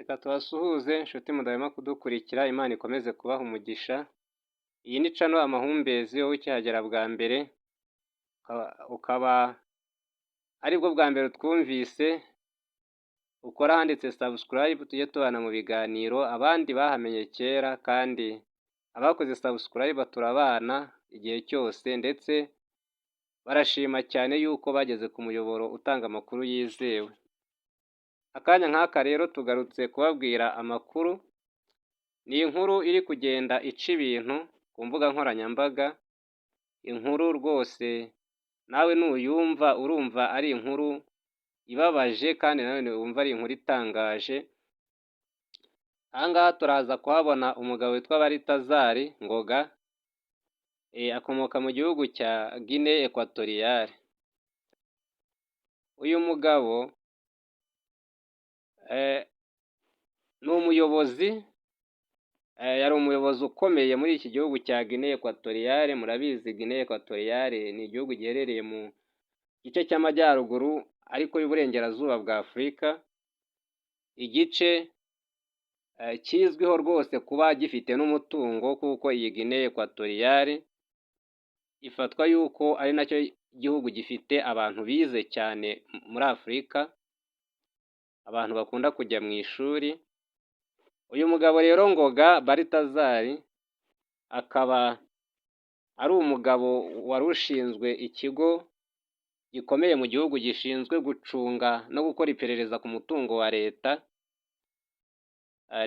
Reka tubasuhuze inshuti mudahwema kudukurikira, Imana ikomeze kubaha umugisha. Iyi ni channel Amahumbezi, wowe ukihagera bwa mbere, ukaba aribwo bwa mbere utwumvise, ukora ahanditse subscribe tujye tubana mu biganiro. Abandi bahamenye kera kandi abakoze subscribe turabana igihe cyose, ndetse barashima cyane yuko bageze ku muyoboro utanga amakuru yizewe. Akanya nk'aka rero tugarutse kubabwira amakuru, ni inkuru iri kugenda ica ibintu ku mbuga nkoranyambaga, inkuru rwose nawe nuyumva urumva ari inkuru ibabaje kandi nanone wumva ari inkuru itangaje. Aha ngaha turaza kuhabona umugabo witwa Baritazari Ngoga, akomoka mu gihugu cya Guinée Équatoriale. Uyu mugabo ni umuyobozi, yari umuyobozi ukomeye muri iki gihugu cya Guinée Équatoriale. Murabizi, Guinée Équatoriale ni igihugu giherereye mu gice cy'amajyaruguru ariko y'uburengerazuba bwa Afurika, igice kizwiho rwose kuba gifite n'umutungo, kuko iyi Guinée Équatoriale ifatwa yuko ari nacyo gihugu gifite abantu bize cyane muri Afurika, abantu bakunda kujya mu ishuri. Uyu mugabo rero Ngoga Baritazari akaba ari umugabo wari ushinzwe ikigo gikomeye mu gihugu gishinzwe gucunga no gukora iperereza ku mutungo wa leta.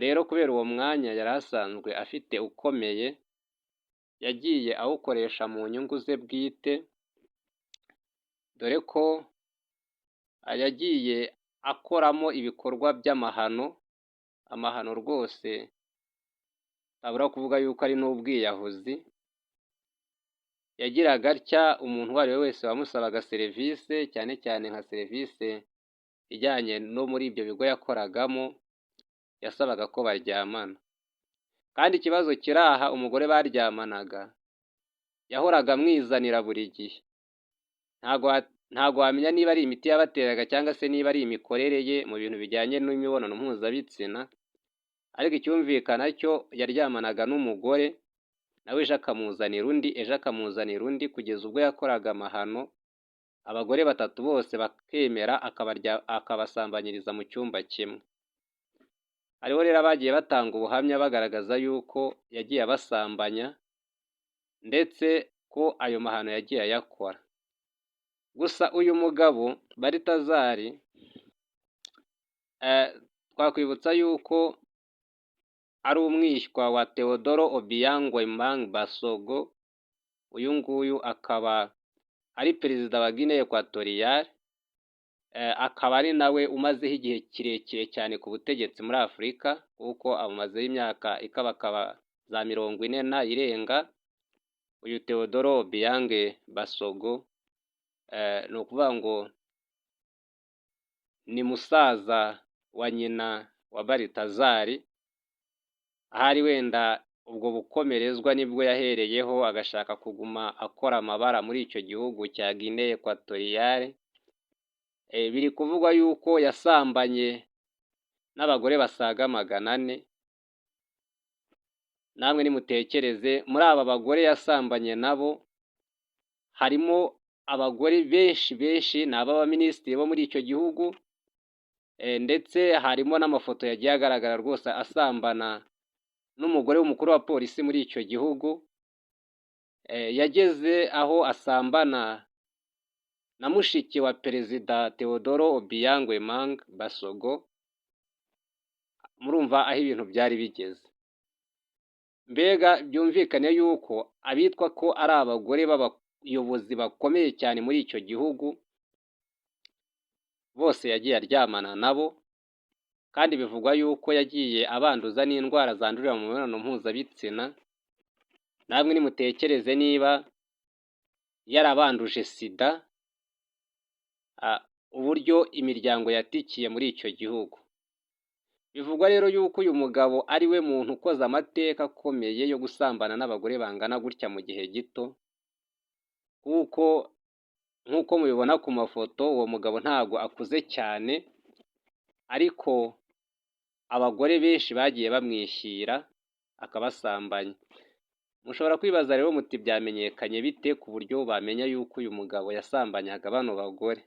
Rero kubera uwo mwanya yari asanzwe afite ukomeye, yagiye awukoresha mu nyungu ze bwite, dore ko yagiye akoramo ibikorwa by'amahano, amahano rwose ntabura kuvuga yuko ari n'ubwiyahuzi. Yagiraga atya, umuntu uwo ari we wese wamusabaga serivisi, cyane cyane nka serivisi ijyanye no muri ibyo bigo yakoragamo, yasabaga ko baryamana. Kandi ikibazo kiri aha, umugore baryamanaga yahoraga amwizanira buri gihe. Ntabwo wamenya niba ari imiti yabateraga cyangwa se niba ari imikorere ye mu bintu bijyanye n'imibonano mpuzabitsina, ariko icyumvikana cyo yaryamanaga n'umugore, nawe ejo akamuzanira undi, ejo akamuzanira undi, kugeza ubwo yakoraga amahano, abagore batatu bose bakemera, akabasambanyiriza mu cyumba kimwe. Hariho rero abagiye batanga ubuhamya bagaragaza yuko yagiye abasambanya, ndetse ko ayo mahano yagiye ayakora. Gusa uyu mugabo Baritazari, twakwibutsa yuko ari umwishywa wa Teodoro Obiang Nguema Mbasogo. Uyu nguyu akaba ari perezida wa Guinée Équatoriale, akaba ari nawe umazeho igihe kirekire cyane ku butegetsi muri Afurika, kuko abumazeho imyaka ikabakaba za 40 na irenga. Uyu Teodoro Obiang Mbasogo ni ukuvuga ngo ni musaza wa nyina wa Baritazari. Ahari wenda ubwo bukomerezwa nibwo yahereyeho agashaka kuguma akora amabara muri icyo gihugu cya Guinée Équatoriale. Biri kuvugwa yuko yasambanye n'abagore basaga 400. Namwe nimutekereze, muri aba bagore yasambanye nabo harimo abagore benshi benshi ni ab'abaminisitiri bo muri icyo gihugu, ndetse harimo n'amafoto yagiye agaragara rwose asambana n'umugore w'umukuru wa polisi muri icyo gihugu. Yageze aho asambana na mushiki wa perezida Teodoro Obiang Nguema Mbasogo. Murumva aho ibintu byari bigeze. Mbega byumvikane yuko abitwa ko ari abagore b'abayobozi bakomeye cyane muri icyo gihugu bose yagiye aryamana nabo, kandi bivugwa yuko yagiye abanduza n'indwara zandurira mu mibonano mpuzabitsina. Namwe nimutekereze niba yarabanduje sida, uburyo imiryango yatikiye muri icyo gihugu. Bivugwa rero yuko uyu mugabo ari we muntu ukoze amateka akomeye yo gusambana n'abagore bangana gutya mu gihe gito, kuko nk'uko mubibona ku mafoto, uwo mugabo ntabwo akuze cyane, ariko abagore benshi bagiye bamwishyira akabasambanya. Mushobora kwibaza rero muti byamenyekanye bite ku buryo bamenya yuko uyu mugabo yasambanyaga bano bagore?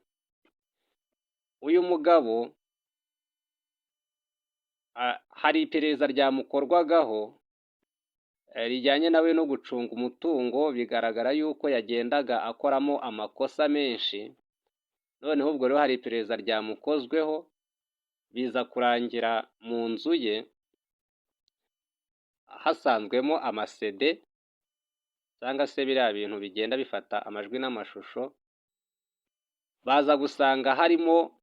Uyu mugabo hari iperereza ryamukorwagaho rijyanye nawe no gucunga umutungo, bigaragara yuko yagendaga akoramo amakosa menshi. Noneho ubwo rero hari iperereza ryamukozweho, biza kurangira mu nzu ye hasanzwemo ama CD cyangwa se biriya bintu bigenda bifata amajwi n'amashusho, baza gusanga harimo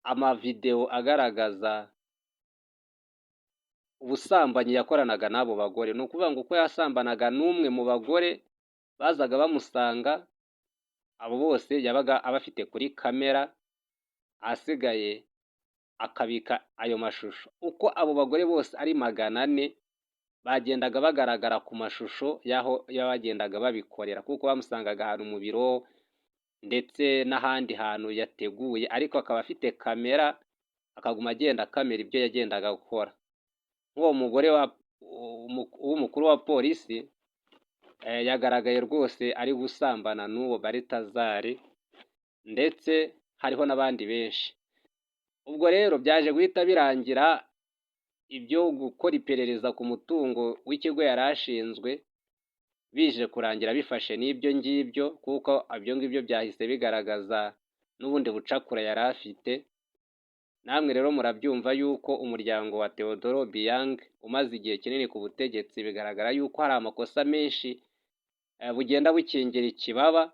amavidewo agaragaza ubusambanyi yakoranaga n'abo bagore. Ni ukuvuga ngo uko yasambanaga n'umwe mu bagore bazaga bamusanga, abo bose yabaga abafite kuri kamera, ahasigaye akabika ayo mashusho. Uko abo bagore bose ari 400 bagendaga bagaragara ku mashusho y'aho bagendaga babikorera, kuko bamusangaga ahantu mu biro ndetse n'ahandi hantu yateguye, ariko akaba afite kamera, akaguma agenda akamera ibyo yagendaga akora. Nk'uwo mugore w'umukuru wa polisi yagaragaye rwose ari gusambana n'uwo Baritazari, ndetse hariho n'abandi benshi. Ubwo rero byaje guhita birangira ibyo gukora iperereza ku mutungo w'ikigo yari ashinzwe bije kurangira bifashe n'ibyo ngibyo, kuko ibyo ngibyo byahise bigaragaza n'ubundi bucakura yari afite. Namwe rero murabyumva yuko umuryango wa Teodoro Obiang umaze igihe kinini ku butegetsi, bigaragara yuko hari amakosa menshi bugenda bukingira ikibaba.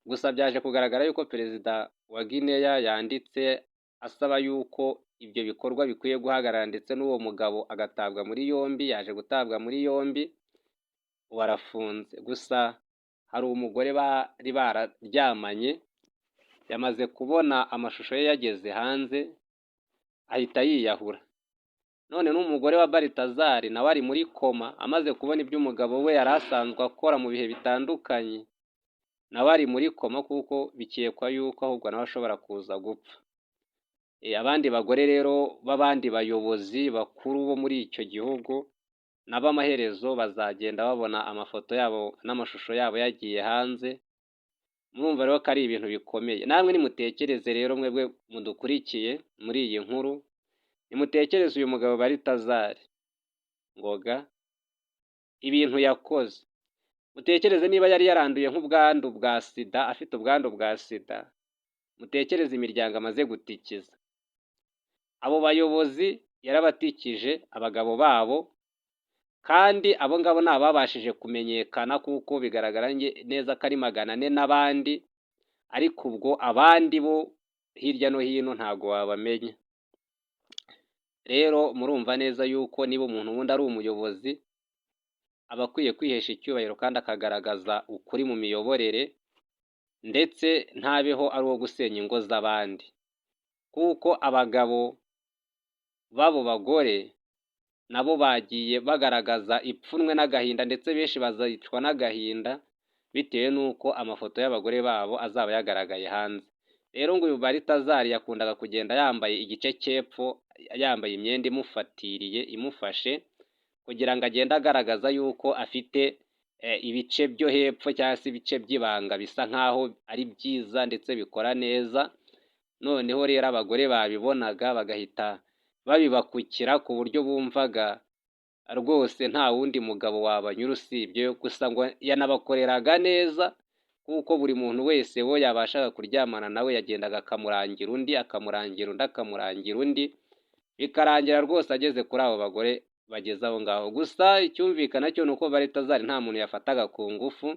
Gusa byaje kugaragara yuko perezida wa Guinea yanditse asaba yuko ibyo bikorwa bikwiye guhagarara, ndetse n'uwo mugabo agatabwa muri yombi. Yaje gutabwa muri yombi, ubu arafunze. Gusa hari umugore bari bararyamanye, yamaze kubona amashusho ye yageze hanze ahita yiyahura. None n'umugore wa Baritazari nawe ari muri koma, amaze kubona ibyo umugabo we yari asanzwe akora mu bihe bitandukanye, nawe ari muri koma, kuko bikekwa yuko ahubwo nawe ashobora kuza gupfa. Abandi bagore rero b'abandi bayobozi bakuru bo muri icyo gihugu nabo amaherezo bazagenda babona amafoto yabo n'amashusho yabo yagiye hanze. Murumva rero ko ari ibintu bikomeye. Namwe nimutekereze rero, mwebwe mudukurikiye muri iyi nkuru, nimutekereze uyu mugabo Baritazari Ngoga ibintu yakoze. Mutekereze niba yari yaranduye nk'ubwandu bwa sida, afite ubwandu bwa sida, mutekereze imiryango amaze gutikiza. Abo bayobozi yarabatikije abagabo babo, kandi abo ngabo ni ababashije kumenyekana, kuko bigaragara neza ko ari 400 n'abandi, ariko ubwo abandi bo hirya no hino ntabwo wabamenya. Rero murumva neza yuko niba umuntu wundi ari umuyobozi, aba akwiye kwihesha icyubahiro kandi akagaragaza ukuri mu miyoborere, ndetse ntabeho ari uwo gusenya ingo z'abandi, kuko abagabo b'abo bagore nabo bagiye bagaragaza ipfunwe n'agahinda, ndetse benshi bazicwa n'agahinda bitewe n'uko amafoto y'abagore babo azaba yagaragaye hanze. Rero ngo uyu Baritazari yakundaga kugenda yambaye igice cy'epfo, yambaye imyenda imufatiriye, imufashe, kugira ngo agende agaragaza yuko afite ibice byo hepfo cyangwa se ibice by'ibanga bisa nkaho ari byiza ndetse bikora neza. Noneho rero abagore babibonaga bagahita babibakukira, ku buryo bumvaga rwose nta wundi mugabo wabanyura usibye. Gusa ngo yanabakoreraga neza, kuko buri muntu wese wo yabashaga kuryamana nawe yagendaga akamurangira undi, akamurangira undi, akamurangira undi, bikarangira rwose ageze kuri abo bagore bageze aho ngaho. Gusa icyumvikana cyo ni uko Baritazari nta muntu yafataga ku ngufu,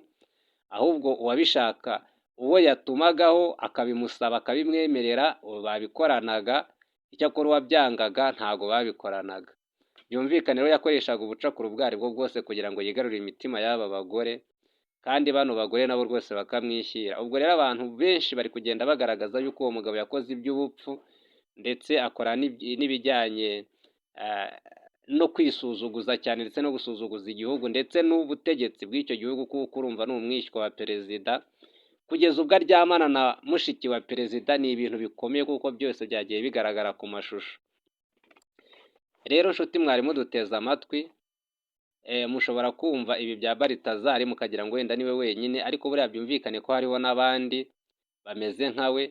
ahubwo uwabishaka, uwo yatumagaho akabimusaba akabimwemerera, babikoranaga. Icyakora uwabyangaga ntago babikoranaga. Byumvikane rero yakoreshaga ubucakura ubwo aribwo bwose kugira ngo yigarurire imitima y'aba bagore, kandi bano bagore nabo rwose bakamwishyira. Ubwo rero abantu benshi bari kugenda bagaragaza yuko uwo mugabo yakoze iby'ubupfu, ndetse akora n'ibijyanye no kwisuzuguza cyane, ndetse no gusuzuguza igihugu ndetse n'ubutegetsi bw'icyo gihugu, kuko urumva ni umwishywa wa perezida. Kugeza ubwo aryamana na mushiki wa perezida, ni ibintu bikomeye kuko byose byagiye bigaragara ku mashusho. Rero nshuti mwari muduteze amatwi, mushobora kumva ibi bya Baritazari mukagira ngo wenda niwe wenyine, ariko buriya byumvikane ko hariho n'abandi bameze nka we,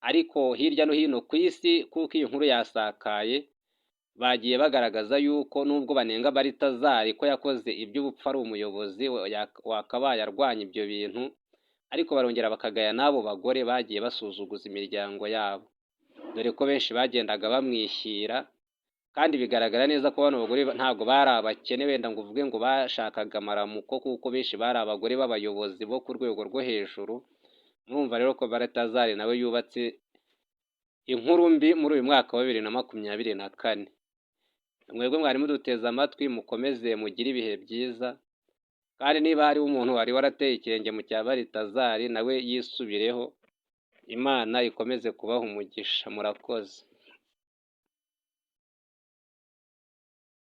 ariko hirya no hino ku isi, kuko iyi nkuru yasakaye, bagiye bagaragaza yuko nubwo banenga Baritazari ko yakoze iby'ubupfu ari umuyobozi wakabaye arwanya ibyo bintu, ariko barongera bakagaya n'abo bagore bagiye basuzuguza imiryango yabo, dore ko benshi bagendaga bamwishyira. Kandi bigaragara neza ko bano bagore ntabwo bari abakene wenda ngo uvuge ngo bashakaga amaramuko, kuko benshi bari abagore b'abayobozi bo ku rwego rwo hejuru. Murumva rero ko Baritazari nawe yubatse inkuru mbi muri uyu mwaka wa 2024. Mwebwe mwari muduteze amatwi, mukomeze mugire ibihe byiza, kandi niba hariho umuntu wari warateye ikirenge mu cya Baritazari nawe yisubireho. Imana ikomeze kubaha umugisha, murakoze.